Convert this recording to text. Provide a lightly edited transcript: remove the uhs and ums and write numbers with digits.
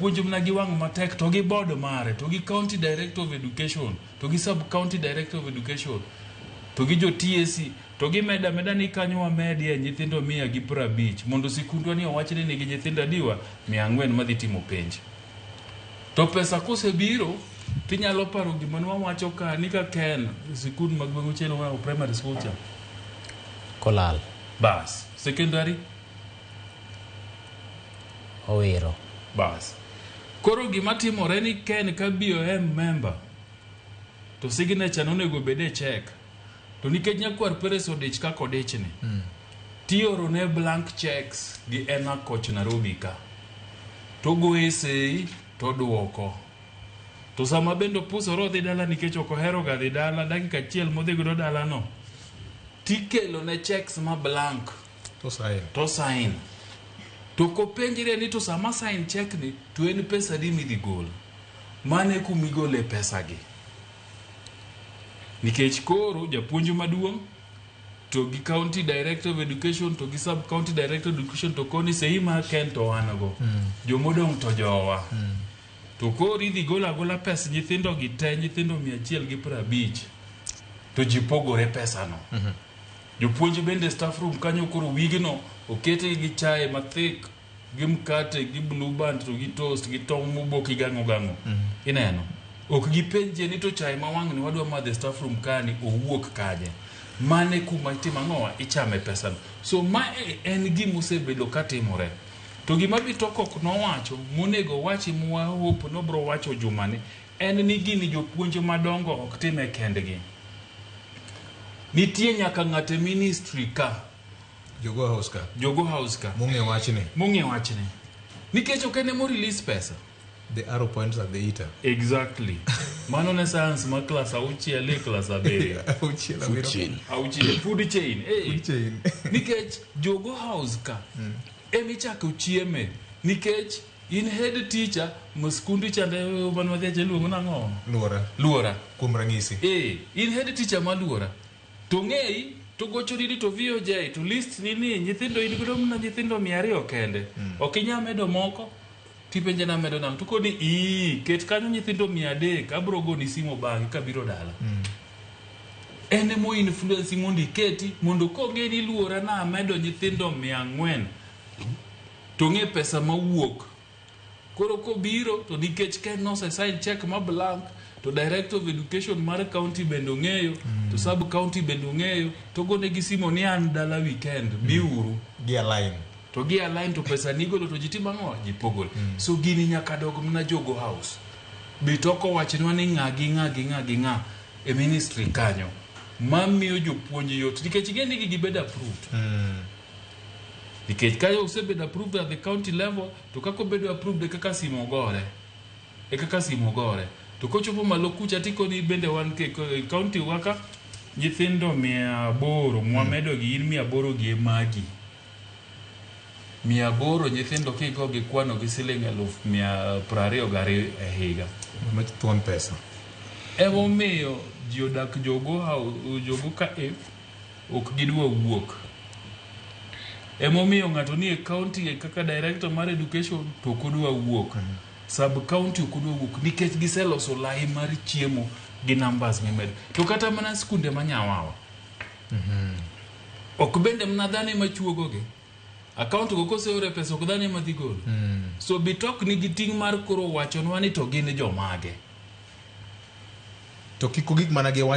Puonj mana gi wang' matek to gi board mare to gi county director of education to gi sub county director of education to gi jo TSC to gimedo ameda ni kanyo wamedie nyithindo 150 mondo sikundwa ni owach ni nigi nyithindo adiwa 400 madhi timo penj. To pesa kosebiro tinyalo paro gima nwawacho ka ni ka Ken sikund mag gweng'u chielo wa primary school cha. Kolal. Bas, secondary Owiro. Bas. Koro gima timore ni Ken ka BOM member to signature nonego bed e check. To nikech nyakwar Peres odich kaka odichni, tioro ne blank checks gi Ena Koch Nairobi ka. To goye sei to duoko. To sama bende opusore odhi dala nikech ok ohero ga dhi dala dakika achiel modhi godo dala no tikelo ne checks ma blank To sign. To sign. To kopenjre ni to sama sign check ni to en pesa adi midhi gol. Mano e kuma igole pesa gi. Nikech koro japuonj maduong' to gi county director of education to gi sub county director of education to koni sei mar Ken to wan go. Jomodong' to jowa. To koro idhi gol agola pes nyithindo gi te nyithindo 150 to ji pogore pesano. Jopuonj bende staff room kanyo koro wigno oketgi gi chae mathik gi mkate gi blue band to gi toast gi tong' moboki gang'o gang'o. Ineno? Ok gipenjie ni to chae ma wang'ni wadwa madho e staff room kani owuok kanye. Mane kuma itimo ang'owa ichame pesano. So mae en gima osebedo katimore. To gima Bitokok nowacho monego owachi mwa hope nobro wacho jumani en ni gini jopuonj madongo ok time kendgi. Nitie nyaka ng'ato e ministry ka. Jogo House ka. Jogo House ka. Mong'e wachni. Mong'e wachni. Nikech ok en ema release pesa. The arrow points at the eater. Exactly. Mano ne science ma class auchiel e class abiriyo. Auchiel Food abiriyo. chain. Auchiel. Food chain. Hey. Food chain. Nikech Jogo House ka emichako chieme nikech in head teacher ma skundu chande mane wadhi acha iluongo nang'o? Luora. Luora. Kuom ranyisi. Eh, in head teacher ma Luora. To ng'eyi to gochoni ni to VOJ to list ni ni nyithindo in godo mana nyithindo 200 kende. Ok inyal medo moko. Tipenje namedo nang'o? To koni ii, ket kanyo nyithindo 300 abro goni simo bang'e kabiro dala. En emo influence mondo iketi mondo kong'e ni Luora namedo nyithindo 400 to ng'e pesa mawuok. Koro kobiro to nikech Ken nose sign check ma blank to director of education mar county bende ong'eyo to sub county bende ong'eyo to gonegi simo ni an dala weekend biuru. Gi align. To gi align to pesa nigolo to ji timo ang'o? Ji pogore. So gini nyaka dog mana Jogo House. Bitoko wachnwa ni ng'a gi ng'a gi ng'a gi ng'a e ministry kanyo mamiyo jopuonj yot nikech ing'e ni gigi bedo approved. Nikech ka osebedo approved at the county level to kaka obedo approved e kaka simo gore. E kaka simo gore. To kochopo malo kucha tikoni bende wan ke e county wa ka nyithindo 800 mwamedo gi in 800 gi e magi. 800 nyithindo kigo gi kwano gi siling 20,022 e higa. Mano thuon pesa. Emomiyo ji odak jogo jogo ka e ok gidwa wuok. Emomiyo ng'ato ni e county e kaka director mar education to ok odwa wuok. Sub county ok odwa wuok nikech giseloso lai mar chiemo gi numbers mimedo. To kata mana skunde ma Nyawawa. Ok bende mana dhano ema chuogogi. Account go koseore pesa ok dhano ema dhi golo. So Bitok nigi ting' mar koro wachonwa ni to gin jomage. To kik ogik mana gi wach.